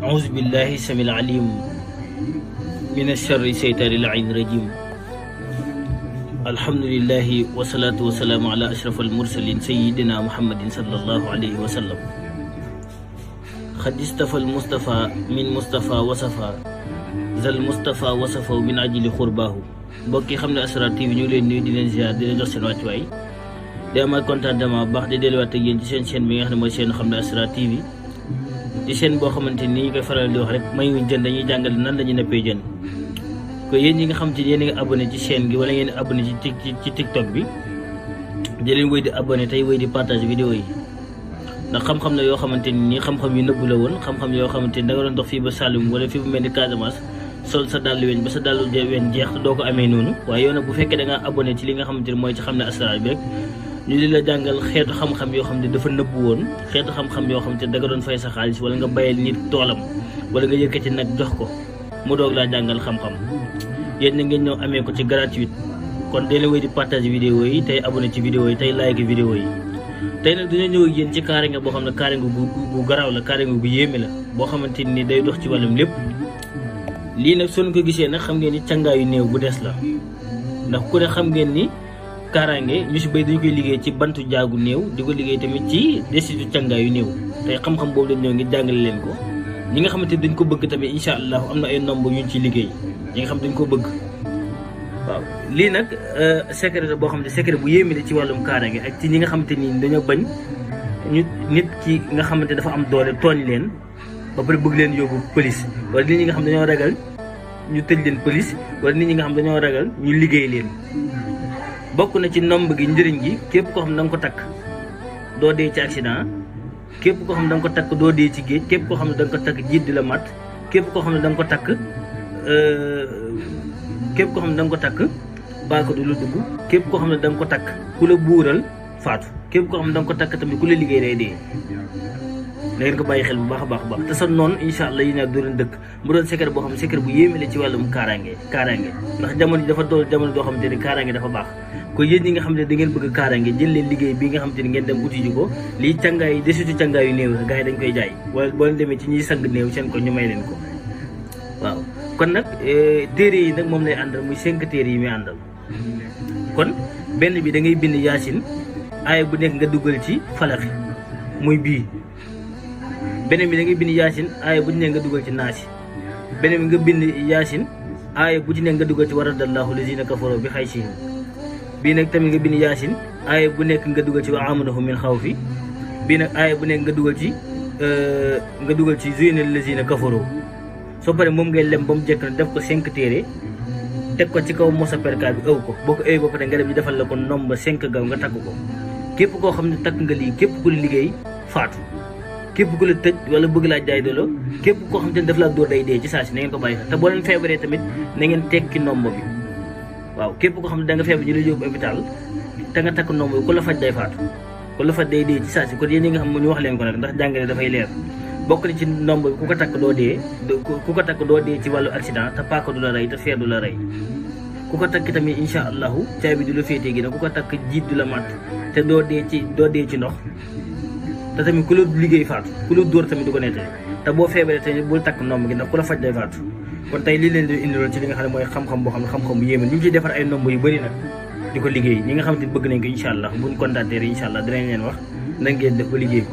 أعوذ بالله السميع العليم من الشر الشيطان اللعين الرجيم. الحمد لله والصلاة والسلام على أشرف المرسلين سيدنا محمد صلى الله عليه وسلم. قد استفى المصطفى من مصطفى وصفى ذا المصطفى وصفه من أجل قرباه. mbokk yi xam ne Asrar TV ñu ngi leen nuyu di leen ziar di leen jox seen wàccuwaay di am ak contentement baax di delluwaat ak yéen ci seen chaîne bi nga xam ne mooy seen xam ne Asrar TV di chaîne boo xamante ni ñu koy faral di wax rek mayuñ jën dañuy jàngal nan lañuy neppee jën ko yéen ñi nga xam te yéen a ngi abonné ci chaîne gi wala ngeen abonné ci TikTok bi di leen wéy di abonné tey wéy di partage vidéo yi ndax xam-xam la yoo xamante ni xam-xam yu nëbbu la woon xam-xam yoo xamante ni da nga doon dox fii ba Saloum wala fii bu mel ni Casamance sol sa dàllu weñ ba sa dàllu weñ jeex doo ko amee noonu waaye yow nag bu fekkee da ngaa abonné ci li nga xamante ni mooy ci xam ne Asrar bi rek ñu di la jàngal xeetu xam-xam yoo xam ne dafa nëbbu woon xeetu xam-xam yoo xam te da nga doon fay sa xaalis wala nga bayal nit toolam wala nga yëkkati nag jox ko mu doog laa jàngal xam-xam yéen na ngeen ñëw amee ko ci gratuite kon dee leen wéy di partage vidéo yi tey abonné ci vidéo yi tey like vidéo yi tey nag dañoo ñëw ak yéen ci kaaraange boo xam ne kaaraange gu garaaw la kaaraange gu yéeme la boo xamante ni day dox ci wàllum lépp lii nag soo ko gisee nag xam ngeen ni càngaayu néew bu des la ndax ku ne xam ngeen ni kaaraange ñu si bëri dañu koy liggéey ci bantu jaagu néew di ko liggéey tamit ci desitu càngaayu néew tey xam-xam boobu lañ ñëw ngi jàngale leen ko ñi nga xamante dañ ko bëgg tamit incha allah am na ay nombre yuñ ci liggéey ñi nga xam dañ ko bëgg waaw lii nag secret boo xam ne secret bu yéeme la ci wàllum kaaraange ak ci ñi nga xamante ni dañoo bañ ñu nit ki nga xamante dafa am doole tooñ leen ba pare bëgg leen yóbbu police wala nit ñi nga xam dañoo ragal ñu tëj leen police wala nit ñi nga xam dañoo ragal ñu liggéey leen bokk na ci nomb gi njëriñ gi képp koo xam ne da nga ko takk doo dee ci accident képp koo xam ne da nga ko takk doo dee ci géej képp koo xam ne da nga ko takk jiit di la mat képp koo xam ne da nga ko takk képp koo xam ne da nga ko takk baako du la dugg képp koo xam ne da nga ko takk ku la buural faatu képp koo xam ne da nga ko takk tamit ku la liggéey day dee da ngeen ko bàyyi xel bu baax a baax te sa noonu incha allah yi ñaar doo leen dëkk mu doon secret boo xam ne secret bu yéeme la ci wàllum kaaraange ndax jamono ji dafa doon jamono doo xamante ni kaaraange dafa baax ko yéen ñi nga xam ne da ngeen bëgg kaaraange jël leen liggéey bi nga xam te ni ngeen dem uti ji ko lii càngaay desitu càngaay yu néew gars yi dañ koy jaay wala boo leen demee ci ñiy sang néew seen ko ñu may leen ko waaw kon nag téere yi nag moom lay àndal muy 5 téere yi muy àndal kon benn bi da ngay bind yaasin aaya bu nekk nga dugal ci falaxi muy bii beneen bi da ngay bind yaasin aaya bu ci nekk nga dugal ci naasi beneen bi nga bind yaasin aaya bu ci nekk nga dugal ci waradallahu lazina kafaru bi xaysihim bii nag tamit nga bind yaasin aaya bu nekk nga dugal ci wa amanahum min xawfi bii nag aaya bu nekk nga dugal ci zuyina lazina kafaru soo paree moom ngay lem ba mu jekk na def ko 5 téere teg ko ci kaw mosa perka bi ëw ko boo ko ëwee ba pare nga dem ñu defal la ko nomba 5 gaw nga takk ko képp koo xam ne takk nga lii képp ku la liggéey faatu képp ku la tëj wala bëgg laa jaay dolo képp koo xam te ne daf laa dóor day dee ci saa si na ngeen ko bàyyi te boo leen feebaree tamit na ngeen tekki nomba bi waaw képp koo xam ne da nga feebar ñu la yóbbu hôpital te nga takk nomba bi ku la faj day faatu ku la faj day dee ci saa si kon yéen ñi nga xam ñu wax leen ko nag ndax jàngale dafay leer bokk na ci nomba bi ku ko takk doo dee ci wàllu accident te paaka du la rey te feer du la rey ku ko takk tamit incha allahu caay bi du la féetee gi nag ku ko takk jiit du la mat te doo dee ci ndox te tamit ku la liggéey faatu ku la dóor tamit du ko nettali te boo feebaree tamit bul takk nomb gi ndax ku la faj day faatu kon tey lii leen di indiloon ci li nga xam ne mooy xam-xam boo xam ne xam-xam bu yéeme ñu ngi ciy defar ay nomb yu bëri nag di ko liggéey ñi nga xam ne bëgg nañ ko incha allah buñ contacter incha allah dinañ leen wax na ngeen def ba liggéey ko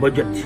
ba jot ci